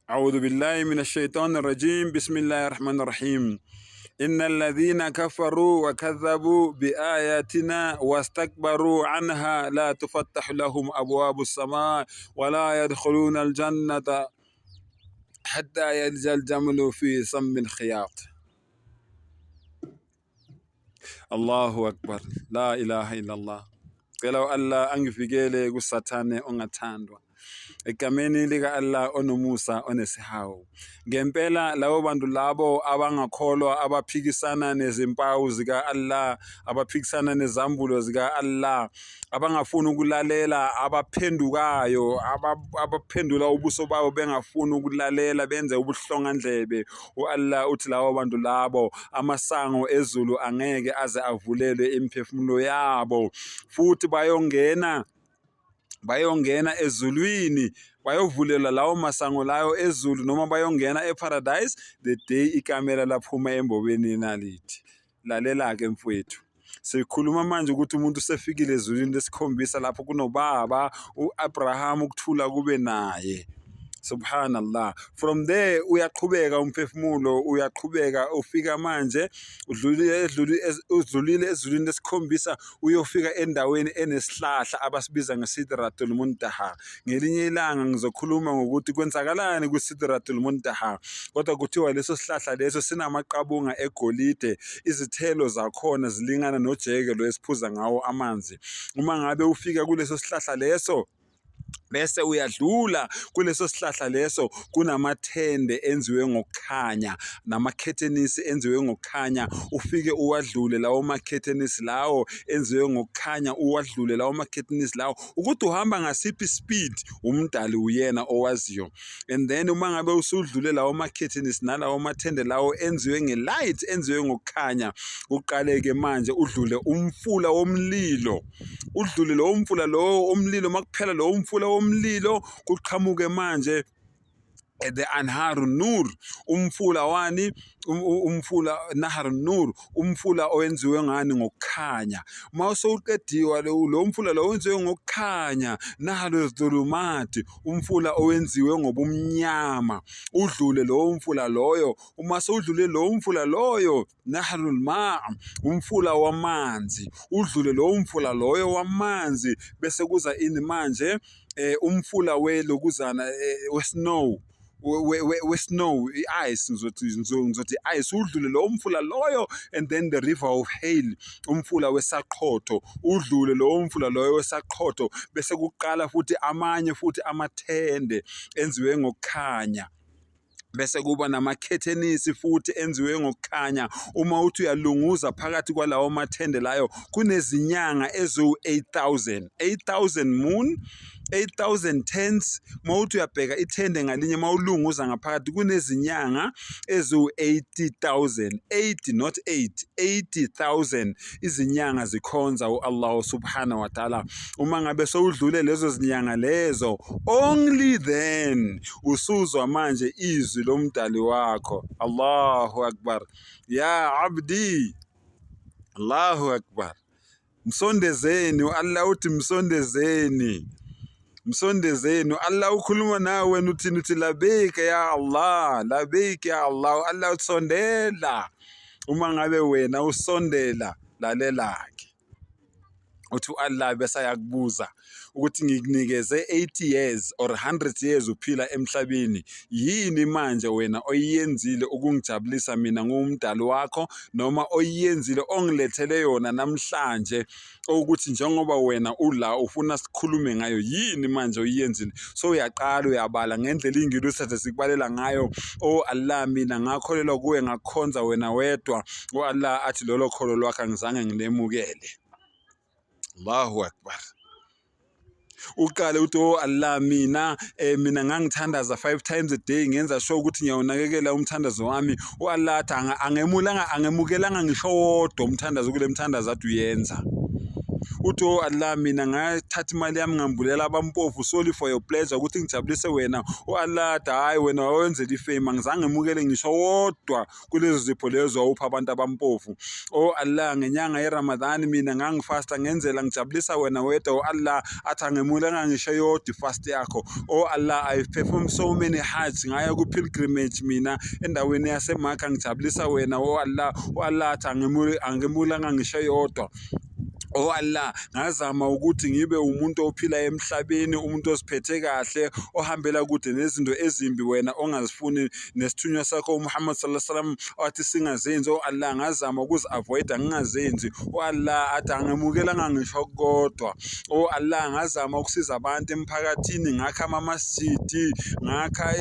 أعوذ بالله من الشيطان الرجيم بسم الله الرحمن الرحيم إن الذين كفروا وكذبوا بآياتنا واستكبروا عنها لا تفتح لهم أبواب السماء ولا يدخلون الجنة حتى يلج الجمل في سم الخياط. Allahu Akbar, la ilaha illallah. Cela u-Allah angivikele kusathane ongathandwa. Egameni lika-Allah onomusa onesihawu. Ngempela labo bantu labo abangakholwa, abaphikisana nezimpawu zika-Allah, abaphikisana nezambulo zika-Allah, abangafuni ukulalela, abaphendukayo, abaphendula ubuso babo bengafuni ukulalela, benze ubuhlongandlebe. U-Allah uthi labo bantu labo amasango ezulu angeke aze avulelwe imiphefumulo yabo, futhi bayongena ezulwini, bayovulelwa lawo masango layo ezulu, noma bayongena eParadise the day ikamela laphuma embobeni yenalithi. Lalela-ke mfowethu, sikhuluma manje ukuthi umuntu usefikile ezulwini lesikhombisa lapho kunobaba u-Abraham, ukuthula kube naye. Subhanallah. From there uyaqhubeka umphefumulo, uyaqhubeka ufika manje udlulile udlulile ezulwini lesikhombisa, uyofika endaweni enesihlahla abasibiza ngeSidratul Muntaha. Ngelinye ilanga ngizokhuluma ngokuthi kwenzakalani kwiSidratul Muntaha, kodwa kuthiwa leso sihlahla leso sinamaqabunga egolide, izithelo zakhona zilingana nojeke lo esiphuza ngawo amanzi. Uma ngabe ufika kuleso sihlahla leso, bese uyadlula kuleso sihlahla leso, kunamathende enziwe ngokukhanya namakhethenisi enziwe ngokukhanya, ufike uwadlule lawo makhethenisi lawo enziwe ngokukhanya, uwadlule lawo makhethenisi lawo. Ukuthi uhamba ngasiphi speed umdali uyena owaziyo. And then uma ngabe usudlule lawo makhethenisi nalawo mathende lawo enziwe ngelight, enziwe ngokukhanya, uqaleke manje udlule umfula womlilo, udlule lowo mfula lowo omlilo. Makuphela lowo mfula womlilo, kuqhamuke manje the Anharu Nur, umfula wani, umfula Nahar Nur, umfula owenziwe ngani? Ngokukhanya. Uma usewuqediwa lo mfula lo wenziwe ngokukhanya, Nahru Dhulumati, umfula owenziwe ngobumnyama, udlule lowo mfula loyo. Uma sewudlule lowo mfula loyo, Nahrul Ma, umfula wamanzi, udlule lowo mfula loyo wamanzi, bese kuza ini manje? Umfula welokuzana we-snow, we-snow, i-ice, ngizothi ice, udlule lowo mfula loyo. And then the river of hail, umfula wesaqhotho, udlule lowo mfula loyo wesaqhotho, bese kuqala futhi amanye futhi amathende enziwe ngokukhanya, bese kuba namakhethenisi futhi enziwe ngokukhanya. Uma uthi uyalunguza phakathi kwalawo mathende layo, kunezinyanga eziwu-8000, 8000 moon, 8000 tents. Uma uthi uyabheka ithende ngalinye, uma ulunguza ngaphakathi kunezinyanga eziwu-80,000, 80 not 8, 80,000 izinyanga zikhonza u-Allah subhanahu wa ta'ala. Uma ngabe sewudlule lezo zinyanga lezo, only then usuzwa manje izwi lomdali wakho. Allahu Akbar, ya abdi. Allahu Akbar. Msondezeni u-Allah, uthi msondezeni, msondezeni. Allah ukhuluma nawe, wena uthini? Uthi labeyika ya Allah, labeyika ya Allah. Allah usondela. Uma ngabe wena usondela, lalela-ke, uthi u-Allah bese ayakubuza ukuthi ngikunikeze 80 years or 100 years uphila emhlabeni, yini manje wena oyiyenzile ukungijabulisa mina ngumdali wakho, noma oyiyenzile ongilethele yona namhlanje, ukuthi njengoba wena ula ufuna sikhulume ngayo, yini manje oyiyenzile? So uyaqala uyabala ngendlela ingilosi sikubalela ngayo. Oh Allah, mina ngakholelwa kuwe, ngakhonza wena wedwa. U-Allah athi lolo kholo lwakho angizange ngilemukele. Allahu Akbar. Uqale uthi, oh Allah, mina mina ngangithandaza 5 times a day, ngenza sure ukuthi ngiyawunakekela umthandazo wami. U-Allah athi angemulanga, angemukelanga ngisho wodwa umthandazo kule mthandazo athi uyenza. Uthi, oh Allah, mina ngathatha imali yami ngambulela abampofu solely for your pleasure, ukuthi ngijabulise wena. U-Allah athi, hhayi, wena wawenzela ifame, angizange ngemukele ngisho wodwa kulezo zipho lezo wawupha abantu abampofu. Oh Allah, ngenyanga yeRamadan mina ngangifasta ngenzela ngijabulisa wena wedwa. U-Allah athi, angemulanga ngisho eyodwa ifast yakho. Oh Allah, I perform so many hajj, ngaya ku-pilgrimage mina endaweni yaseMakha ngijabulisa wena. Oh Allah, u-Allah athi, angemulanga ngisho eyodwa. Oh Allah, ngazama ukuthi ngibe umuntu ophila emhlabeni, umuntu oziphethe kahle, ohambela kude nezinto ezimbi wena ongazifuni, nesithunywa sakho uMuhammad sallallahu alaihi wasallam wathi singazenzi. Oh Allah, ngazama ukuzi-avoida ngingazenzi. Oh Allah athi, angemukelanga ngisho kodwa. Oh Allah, ngazama ukusiza abantu emphakathini, ngakha amamasjidi, ngakha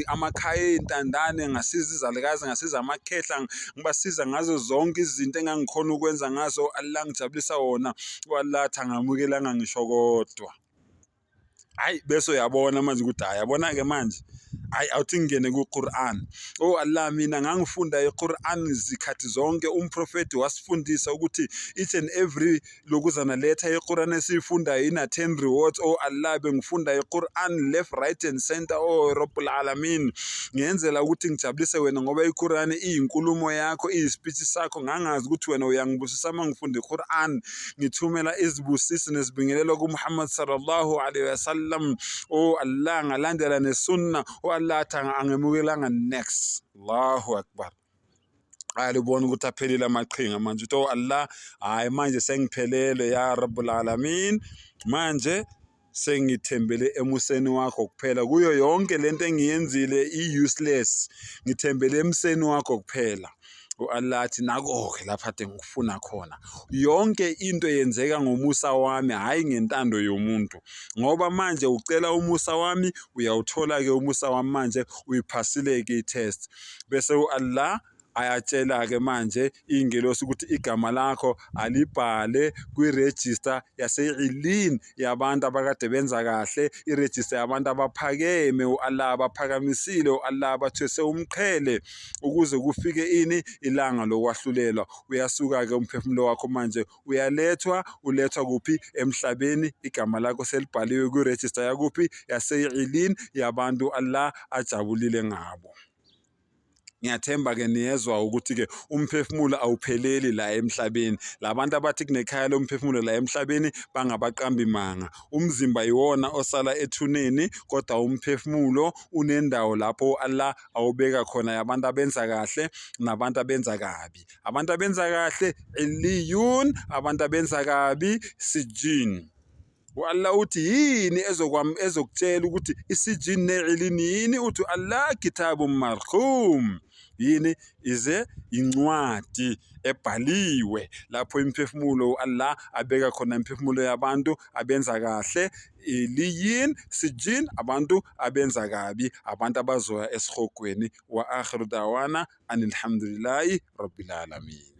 amakhaya ey'ntandane, ngasiza izalukazi, ngasiza amakhehla, ngibasiza ngazo zonke izinto engangikhona ukwenza ngazo. Allah, ngijabulisa wona. U-Allah athi, angamukelanga ngisho kodwa. Hayi, bese uyabona manje ukuthi hayi, yabona-ke manje, hayi, awuthi ngingene ku-Quran. Oh Allah, mina ngangifunda i-Quran zikhathi zonke. Umprofethi wasifundisa ukuthi each and every lokuzana letha i-Quran esiyifundayo ina 10 rewards. Oh Allah, bengifunda i-Quran left, right and center. Oh Rabbul Alamin, ngenzela ukuthi ngijabulise wena, ngoba i-Quran iyinkulumo yakho, iyispeech sakho. Ngangazi ukuthi wena uyangibusisa uma ngifunda i-Quran. Ngithumela izibusiso nezibingelelo kuMuhammad sallallahu alaihi wasallam. Oh Allah, ngalandela nesunna. Oh Allah athi, angemukelanga next. Allahu akbar. Ayalibona ukuthi aphelile amaqhinga manje. Uthi, oh Allah, hayi, manje sengiphelele, ya Rabbul Alamin, manje sengithembele emuseni wakho kuphela. Kuyo yonke lento engiyenzile i-useless, ngithembele emseni wakho kuphela. U-Allah athi, nako-ke lapha ade ngikufuna khona. Yonke into yenzeka ngomusa wami, hhayi ngentando yomuntu, ngoba manje ucela umusa wami, uyawuthola-ke umusa wami. Manje uyiphasile-ke i-test. Bese u-Allah ayatshela-ke manje iy'ngelosi ukuthi igama lakho alibhale kwirejista yase-Ilin yabantu abakade benza kahle, irejista yabantu abaphakeme u-Allah abaphakamisile, u-Allah abathwese umqhele, ukuze kufike ini? Ilanga lokwahlulelwa. Uyasuka-ke umphefumulo wakho manje, uyalethwa. Ulethwa kuphi? Emhlabeni. Igama lakho selibhaliwe kwirejista yakuphi? Yase-Ilin, yabantu Allah ajabulile ngabo. Ngiyathemba-ke niyezwa ukuthi-ke umphefumulo awupheleli la emhlabeni. Labantu abathi kunekhaya lomphefumulo la emhlabeni bangabaqambi manga. Umzimba yiwona osala ethuneni, kodwa umphefumulo unendawo lapho Allah awubeka khona yabantu abenza kahle nabantu abenza kabi. Abantu abenza kahle iliyun, abantu abenza kabi sijin. U-Allah uthi, yini ezokutshela ukuthi isijin ne'ilin yini? Uthi Allah, kitabun marhum. Yini? Ize incwadi ebhaliwe lapho imiphefumulo u-Allah abeka khona imiphefumulo yabantu abenza kahle, iliyin, sijin, abantu abenza kabi, abantu abazoya esihogweni. Wa akhiru dawana anilhamdulillahi rabbil alamin.